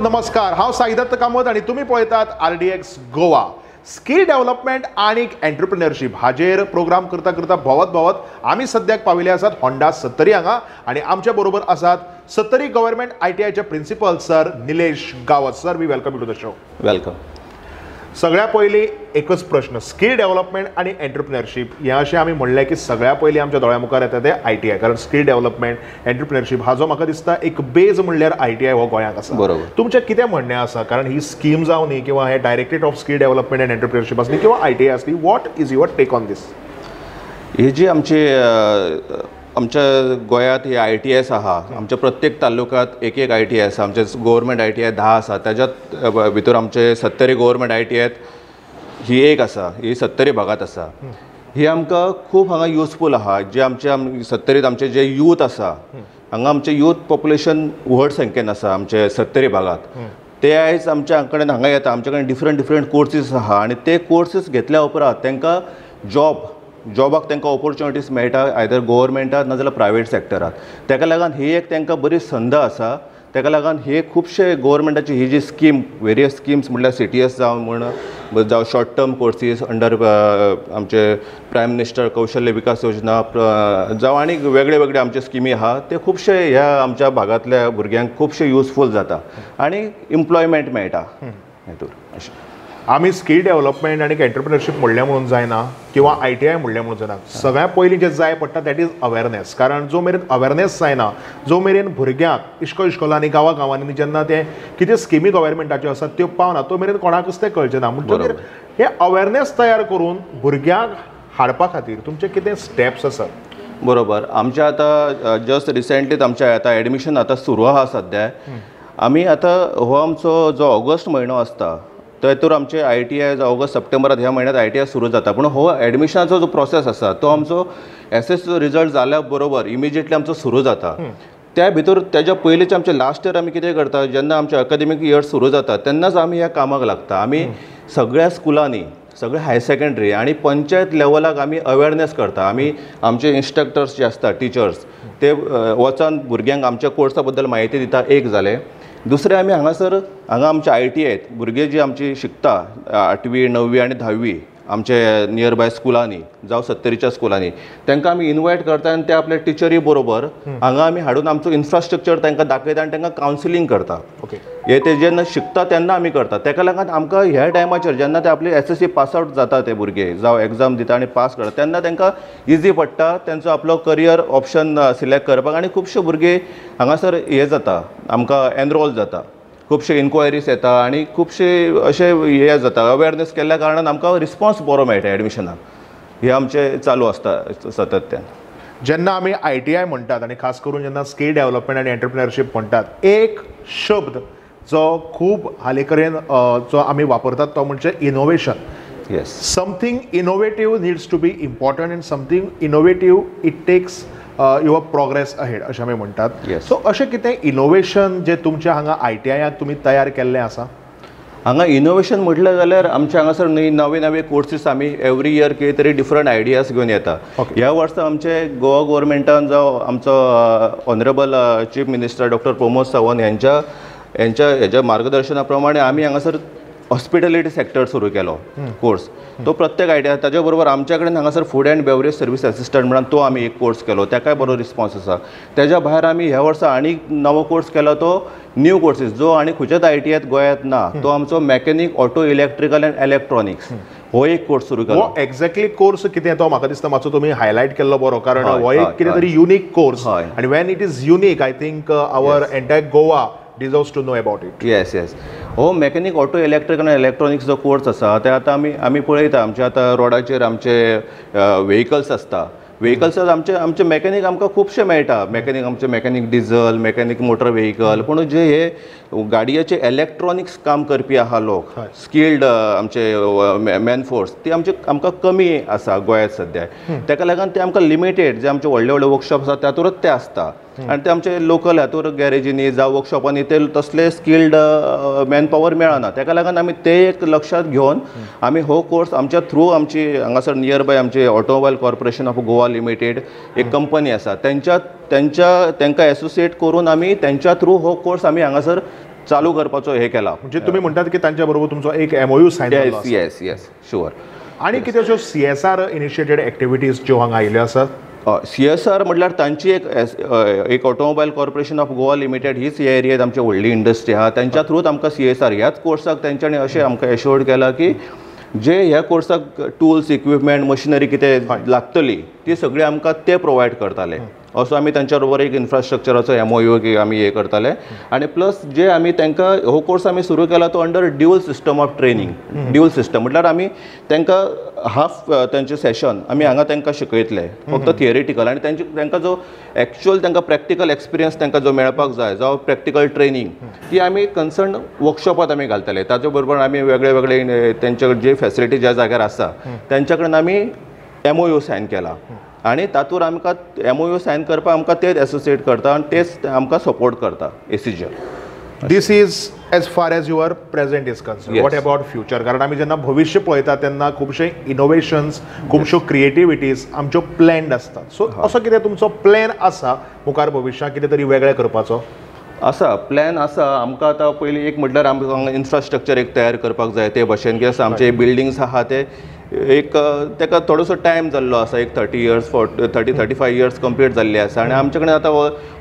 नमस्कार, हांव साईदत्त कामत आनी तुमी पळयतात आरडीएक्स गोवा. स्किल डेव्हलपमेंट आनी एंटरप्रिनरशीप हाजेर प्रोग्राम करता करता भोंवत भोंवत आमी सद्याक पाविल्ले आसात होंडा सत्तरी हांगा आनी आमच्या बरोबर आसात सत्तरी गव्हर्मेंट आयटीआयचे principal sir Nilesh Gawas. Sir, we welcome you to the show. Welcome. सगळ्या पयलीं एकच प्रश्न, स्किल डेव्हलपमेंट आनी एंटरप्रिनरशीप हें अशें आमी म्हणलें की सगळ्या पयलीं आमच्या दोळ्या मुखार येता तें आयटीआय, कारण स्किल डेव्हलपमेंट एंटरप्रिनरशीप हाजो म्हाका दिसता एक बेज म्हणल्यार आयटीआय हो गोंयांत आसा. बरोबर. तुमचें कितें म्हणणें आसा, कारण ही स्कीम जावं न्ही किंवा हे directorate of skill development and entrepreneurship आसली किंवा आयटीआय आसली, what is your take on this? ही जी आमची आमच्या गोंयांत ही I T आयस आहा, आमच्या प्रत्येक तालुक्यांत एक एक I T I आसा. आमचे गव्हर्मेंट I T I 10 आसा, ताज्यात भितर आमचे सत्तरी गव्हर्मेंट I T आयत ही एक आसा, ही सत्तरी भागांत आसा. ही आमकां खूब हांगा युजफूल आहा. जे आमचे सत्तरींत आमचे जे यूथ आसा, हांगा आमचे यूथ पॉप्युलेशन व्हड संख्येन आसा आमचे सत्तरी भागांत. ते आयज आमच्या कडेन हांगा येता, आमचे कडेन डिफरंट डिफरंट कोर्सीस आहा आनी ते कोर्सीस घेतल्या उपरांत तांकां जॉबाक तांकां ऑपॉर्च्युनिटीज मेळटा, आयदर गव्हर्मेंटात नाजाल्यार प्रायवेट सॅक्टरात. ताका लागून ही एक तांकां बरी संद आसा. ताका लागून हे खुबशे गव्हर्मेंटाची ही जी स्कीम, वेरियस स्किम्स म्हणल्यार सी टी एस जावं म्हण जावं शॉर्ट टर्म कोर्सीस अंडर आमचे प्रायम मिनिस्टर कौशल्य विकास योजना जावं आनी वेगळे वेगळे आमचे स्किमी आहा, ते खुबशे ह्या आमच्या भागांतल्या भुरग्यांक खुबशे युजफूल जाता आनी इम्प्लॉयमेंट मेळटा हेतूर. अशें आमी स्किल डेव्हलपमेंट आनी एंटरप्रिनरशीप म्हणलें म्हणून जायना किंवा I T I म्हणलें म्हणून जायना, सगळ्या पयलीं जें जाय पडटा that is awareness. कारण जो मेरेन अवेरनेस जायना, जो मेरेन भुरग्यांक इश्कोल इश्कोलांनी गांवा गांवांनी जेन्ना ते कितें स्किमी गव्हर्मेंटाच्यो आसात त्यो पावना तो मेरेन कोणाकूच तें कळचें ना. म्हणटकीर हे अवेरनेस तयार करून भुरग्यांक हाडपा खातीर तुमचे कितें स्टेप्स आसात? बरोबर. आमच्या आतां जस्ट रिसेंटलीच आमच्या आतां एडमिशन आतां सुरू आहा सद्या. आमी आतां हो आमचो जो ऑगस्ट म्हयनो आसता तेतूर आमचे I T I August सप्टेंबरात ह्या म्हयन्यांत I T I सुरू जाता. पूण हो एडमिशनाचो जो प्रोसेस आसा तो आमचो एस एस रिजल्ट जाल्या बरोबर इमिजिएटली आमचो सुरू जाता. त्या भितर तेज्या पयलींच आमचे लास्ट इयर आमी कितें करता, जेन्ना आमचे अकादेमीक इयर सुरू जाता तेन्नाच आमी ह्या कामाक लागता. आमी सगळ्या स्कुलांनी, सगळे हायर सेकंडरी आनी पंचायत लेवलाक आमी अवेरनेस करता. आमी आमचे इन्स्ट्रक्टर्स जे आसता, टिचर्स, ते वचून भुरग्यांक आमच्या कोर्सा बद्दल म्हायती दिता. एक जालें. दुसरें, आमी हांगासर हांगा आमचे I T आयत भुरगे जी आमची शिकता 8वी 9वी आनी 10वी आमचे नियर बाय स्कुलांनी जावं सत्तरीच्या स्कुलांनी, तांकां आमी इनवायट करता आनी ते आपल्या टिचरी बरोबर हांगा आमी हाडून आमचो इन्फ्रास्ट्रक्चर तांकां दाखयता आनी तांकां कावन्सिलींग करता. ओके. हे ते जेन्ना शिकता तेन्ना आमी करता. ताका लागून आमकां ह्या टायमाचेर जेन्ना ते आपले S S C pass out जाता ते भुरगे, जावं एग्जाम दिता आनी पास करता, तेन्ना तांकां इजी पडटा तेंचो आपलो करियर ऑप्शन सिलेक्ट करपाक. आनी खुबशे भुरगे हांगासर हे जाता, आमकां एनरोल जाता, खुबशे इन्क्वायरीज येता आनी खुबशे अशे हे जाता. अवेरनेस केल्ल्या कारणान आमकां रिस्पॉन्स बरो मेळटा एडमिशनाक. हे आमचें चालू आसता सातत्यान. जेन्ना आमी I T I म्हणटात आनी खास करून जेन्ना स्किल डेव्हलपमेंट आनी एंटरप्रिनरशीप म्हणटात, एक शब्द जो खूब हालीं कडेन जो आमी वापरतात तो म्हणजे innovation. Yes. Something innovative needs to be important and something innovative it takes your progress ahead अशें आमी म्हणटात. सो अशें कितें इनोवेशन जें तुमच्या हांगा I T आयाक तुमी तयार केल्लें आसा? हांगा इनोवेशन म्हटलें जाल्यार आमच्या हांगासर न्ही नवे नवे कोर्सीस आमी एवरी इयर कितें तरी डिफरंट आयडियाज घेवन येता. ह्या वर्सा आमचे गोवा गव्हर्मेंटान जावं आमचो honourable chief minister doctor Pramod Sawant यांच्या हेज्या मार्गदर्शना प्रमाणे आमी हांगासर हॉस्पिटॅलिटी सॅक्टर सुरू केलो कोर्स. तो प्रत्येक आयडिया. ताज्या बरोबर आमच्या कडेन हांगासर food and beverage service assistant म्हणून तो आमी एक कोर्स केलो, ताकाय बरो रिस्पॉन्स आसा. तेज्या भायर आमी ह्या वर्सा आनी नवो कोर्स केलो तो न्यू कोर्सीस जो आनी खंयच्याच I T आयत गोंयांत ना, तो आमचो mechanic auto electrical and electronics हो एक कोर्स सुरू केलो. हो एक्झॅक्टली कोर्स कितें तो म्हाका दिसता मातसो तुमी हायलायट केल्लो बरो, कारण हो एक कितें तरी युनीक कोर्स आनी when it is unique I think our entire Goa deserves to know about it. Yes, yes. हो मॅकॅनिक ऑटो इलेक्ट्रिकल आनी इलेक्ट्रॉनिक्स जो कोर्स आसा ते आतां आमी पळयता. आमचे आतां रोडाचेर आमचे व्हेकल्स आसता, व्हेकल्सात आमचे आमचे मॅकॅनिक आमकां खुबशे मेळटा. मॅकॅनिक आमचे mechanic diesel, mechanic motor vehicle, पूण जे हे गाडयेचे इलेक्ट्रॉनिक्स काम करपी आहा लोक, स्किल्ड आमचे मॅनफोर्स, ती आमचे आमकां कमी आसा गोंयांत सद्या. ताका लागून ते आमकां लिमिटेड जे आमचे व्हडले व्हडले वर्कशॉप आसा तातूंतच ते आसता आनी ते आमचे लोकल हातूर गॅरेजींनी जावं वर्कशॉपांनी ते तसले स्किल्ड मॅनपावर मेळना. ताका लागून आमी ते एक लक्षांत घेवन आमी हो कोर्स आमच्या थ्रू आमची हांगासर नियर बाय आमची automobile corporation of Goa limited एक कंपनी आसा, तेंच्या तेंच्या तांकां एसोसिएट करून आमी तेंच्या थ्रू हो कोर्स आमी हांगासर चालू करपाचो हे केला. म्हणजे तुमी म्हणटात की तांच्या बरोबर तुमचो एक MOU sign जाल्लो. येस येस शुअर. आनी कितें अश्यो CSR initiated activities ज्यो हांगा आयिल्ल्यो आसात? CSR म्हटल्यार तांची एक automobile corporation of Goa limited हीच ह्या एरियेंत आमची व्हडली इंडस्ट्री आहा, तांच्या थ्रूच आमकां CSR ह्याच कोर्साक तांच्यांनी अशें आमकां एश्योर्ड केलां की जे ह्या कोर्साक टूल्स, इक्विपमेंट, मशिनरी कितें लागतली ती सगळी आमकां ते प्रोवायड करताले. असो आमी तांच्या बरोबर एक इन्फ्रास्ट्रक्चराचो MOU आमी हे करताले. आनी प्लस जे आमी तांकां हो कोर्स आमी सुरू केला तो under dual system of training. Dual system म्हटल्यार आमी तांकां हाफ तांचे सेशन आमी हांगा तांकां शिकयतले फक्त थियरिटिकल, आनी तांचे तांकां जो एक्चुअल तांकां प्रॅक्टिकल एक्सपिरियन्स तांकां जो मेळपाक जाय जावं प्रॅक्टिकल ट्रेनींग ती आमी कन्सर्न वर्कशॉपात आमी घालतले. ताचे बरोबर आमी वेगळे वेगळे तांचे जे फॅसिलिटी ज्या जाग्यार आसा तांच्या कडेन आमी MOU sign केला आनी तातूंत आमकां MOU sign करपाक आमकां तेच एसोसिएट करता आनी तेच आमकां सपोर्ट करता ACGL. This is as far as your present is concern. What about future? कारण आमी जेन्ना भविश्य पळयता तेन्ना खुबशे इनोवेशन्स, खुबश्यो क्रिएटिविटीज आमच्यो प्लॅन्ड आसतात. सो असो कितें तुमचो प्लॅन आसा मुखार भविश्यांत कितें तरी वेगळें करपाचो? आसा प्लॅन आसा आमकां. आतां पयलीं एक म्हटल्यार आमकां इन्फ्रास्ट्रक्चर एक तयार करपाक जाय ते भशेन की आसा आमचे बिल्डींग्स आहा ते एक ताका थोडोसो टायम जाल्लो आसा, एक 30 years 35 years complete जाल्ले आसा आनी आमचे कडेन आतां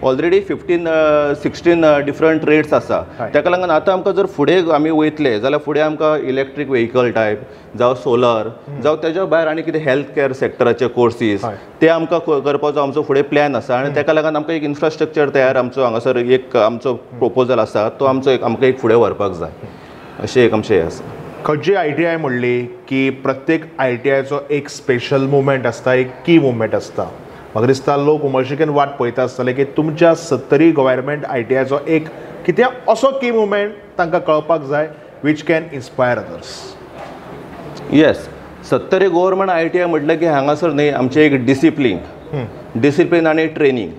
ऑलरेडी 15-16 डिफरंट ट्रेड्स आसा. ताका लागून आतां आमकां जर फुडें आमी वयतले जाल्यार फुडें आमकां इलेक्ट्रीक व्हेकल टायप जावं सोलर जावं तेज्या भायर आनी कितें हेल्थ कॅर सेक्टराचे कोर्सीस ते आमकां करपाचो आमचो फुडें प्लॅन आसा. आनी ताका लागून आमकां एक इन्फ्रास्ट्रक्चर तयार आमचो हांगासर एक आमचो प्रोपोजल आसा तो आमचो एक आमकां एक फुडें व्हरपाक जाय अशें एक आमचें हें आसा. खंयची ITI म्हणली की प्रत्येक ITIचो एक स्पेशल मुवमेंट आसता, एक की मुवमेंट आसता. म्हाका दिसता लोक उमळशिकेन वाट पळयता आसतले की तुमच्या सत्तरी गव्हर्मेंट ITIचो एक कितें असो की मुवमेंट तांकां कळपाक जाय which can inspire others. Yes, Sattari government ITI म्हटलें की हांगासर न्ही आमचें एक डिसिप्लीन डिसिप्लीन आनी ट्रेनींग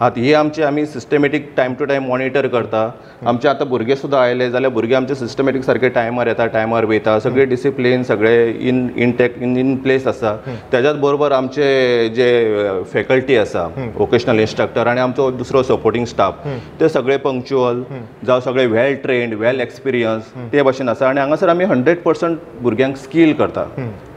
आतां ही आमची आमी systematic time to time monitor करता. आमचे आतां भुरगे सुद्दां आयले जाल्यार भुरगे आमचे सिस्टमॅटीक सारके टायमार येता, टायमार वयता, सगळे डिसिप्लीन सगळे इन इनटॅक्ट इन प्लेस आसा. त्याच्याच बरोबर आमचे जे फॅकल्टी आसा, वोकेशनल इन्स्ट्रक्टर आनी आमचो दुसरो सपोर्टींग स्टाफ, ते सगळे पंक्च्युअल जावं सगळे वेल ट्रेन्ड वेल एक्सपिरियन्स ते भाशेन आसा. आनी हांगासर आमी 100% भुरग्यांक स्कील करता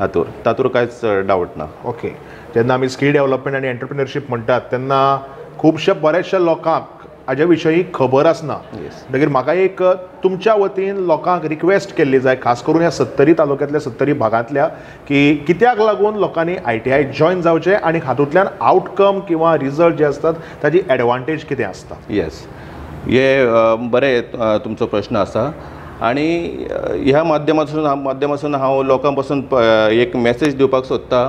हातूर, तातूर कांयच डावट ना. ओके, जेन्ना आमी स्कील डेव्हलपमेंट आनी एंटरप्रिनरशीप म्हणटात तेन्ना खुबशे बऱ्याचशा लोकांक हाजे विशयी खबर आसना. म्हणटकीर म्हाका एक तुमच्या वतीन लोकांक रिक्वेस्ट केल्ली जाय, खास करून ह्या सत्तरी तालुक्यांतल्या सत्तरी भागांतल्या, की कित्याक लागून लोकांनी ITI join जावचें आनी हातूंतल्यान आवटकम किंवा रिजल्ट जे आसतात ताजी एडवांटेज कितें आसता. येस, हे बरें तुमचो प्रश्न आसा आनी ह्या माध्यमासून हांव लोकां पासून एक मॅसेज दिवपाक सोदता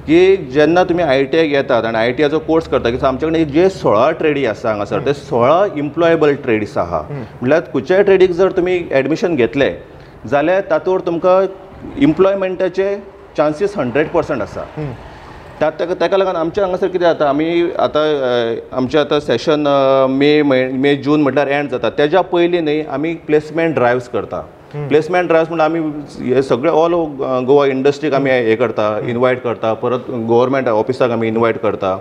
की जेन्ना तुमी ITI येतात आनी ITIचो कोर्स करता, की आमचे कडेन जे 16 ट्रेडी आसा हांगासर ते 16 इम्प्लॉयबल ट्रेड्स आहा. म्हणल्यार खंयच्याय ट्रेडीक जर तुमी एडमिशन घेतले जाल्यार तातूंत तुमकां इम्प्लॉयमेंटाचे चान्सीस 100% आसा. ताका लागून आमच्या हांगासर कितें जाता, आमी आतां आमचें आतां सेशन मे जून म्हटल्यार एंड जाता, तेज्या पयलीं न्ही आमी प्लेसमेंट ड्रायव्स करता. प्लेसमेंट ड्रायव्स म्हणल्यार आमी हे सगळे ऑल गोवा इंडस्ट्रीक आमी हे करता, इनवायट करता, परत गव्हर्मेंट ऑफिसाक आमी इनवायट करता.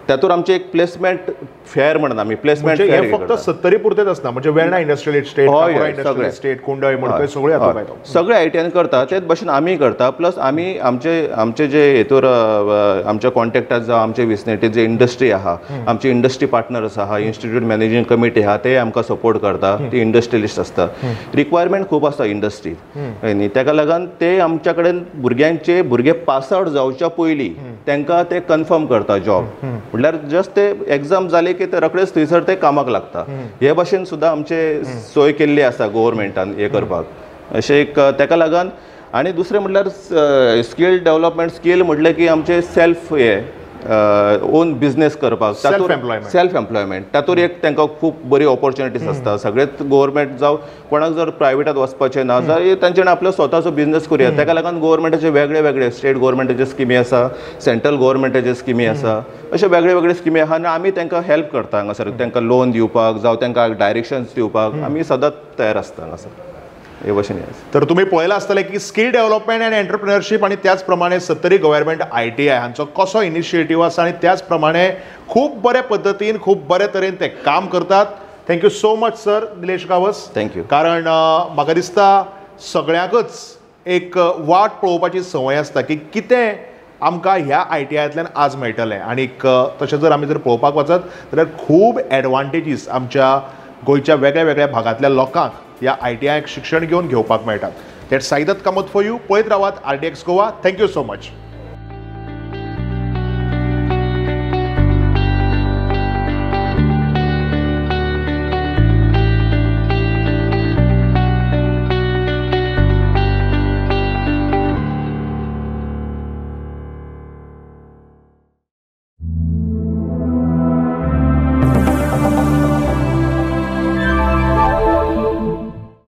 तातूंत आमचें एक प्लेसमेंट फेअर म्हणून आमी प्लेसमेंट फेअर फक्त सत्तरी पुरतेच आसना, म्हणजे Verna industrial estate, industrial estate, Kundal, Madkai सगळे सगळे ITI करता. तेच भशेन आमी करता. प्लस आमी आमचे आमचे जे हेतूर आमच्या कॉन्टेक्टात जावं आमचे विसिनिटीत जे इंडस्ट्री आहा, आमचे इंडस्ट्री पार्टनर्स आहा, इन्स्टिट्यूट मॅनेजींग कमिटी आहा, ते आमकां सपोर्ट करता. ती इंडस्ट्रियलिस्ट आसता, रिक्वायरमेंट खूब आसता इंडस्ट्रीत न्ही, ताका लागून ते आमच्या कडेन भुरग्यांचे भुरगे पास आवट जावच्या पयलीं तांकां ते कन्फर्म करता जॉब. म्हणल्यार जस्ट ते एग्जाम जाले की ते रोखडेच थंयसर ते कामाक लागता. हे भाशेन सुद्दां आमचे सोय केल्ली आसा गव्हर्मेंटान हे करपाक अशें एक. ताका लागून आनी दुसरें म्हणल्यार स्कील डेव्हलपमेंट. स्कील म्हटलें की आमचे सेल्फ हे ओन बिजनेस करपाक, सेल्फ एम्प्लॉयमेंट, तातूंत एक तांकां खूब बरी ऑपॉर्च्युनिटीज आसता. सगळेच गव्हर्मेंट जावं कोणाक जर प्रायवेटात वचपाचें ना जाल्यार तांच्यानी आपलो स्वताचो बिजनेस करुया. ताका लागून गव्हर्मेंटाचे वेगळे वेगळे स्टेट गव्हर्मेंटाचे स्किमी आसा, सेंट्रल गव्हर्मेंटाचे स्किमी आसा, अशे वेगळे वेगळे स्किमी आहा आनी आमी तांकां हेल्प करता हांगासर. तांकां लोन दिवपाक जावं तांकां डायरेक्शन्स दिवपाक आमी सदांच तयार आसता हांगासर. हे भशेन. तर तुमी पळयलां आसतलें की स्कील डेव्हलपमेंट आनी एंटरप्रिनरशीप आनी त्याच प्रमाणे सत्तरी गव्हर्मेंट ITI हांचो कसो इनिशिएटीव आसा आनी त्याच प्रमाणे खूब बरे पद्दतीन खूब बरे तरेन ते काम करतात. Thank you so much sir Nilesh Gawas. Thank you. कारण म्हाका दिसता सगळ्यांकच एक वाट पळोवपाची संवय आसता की कितें आमकां ह्या आयटीआयंतल्यान आज मेळटलें. आनीक तशें जर आमी जर पळोवपाक वचत जाल्यार खूब एडवांटेजीस आमच्या गोंयच्या वेगळ्या वेगळ्या भागांतल्या लोकांक ह्या आयटीआयक शिक्षण घेवन घेवपाक मेळटात. That Saidat Kamat for you. पळयत रावात RDX Goa. Thank you so much.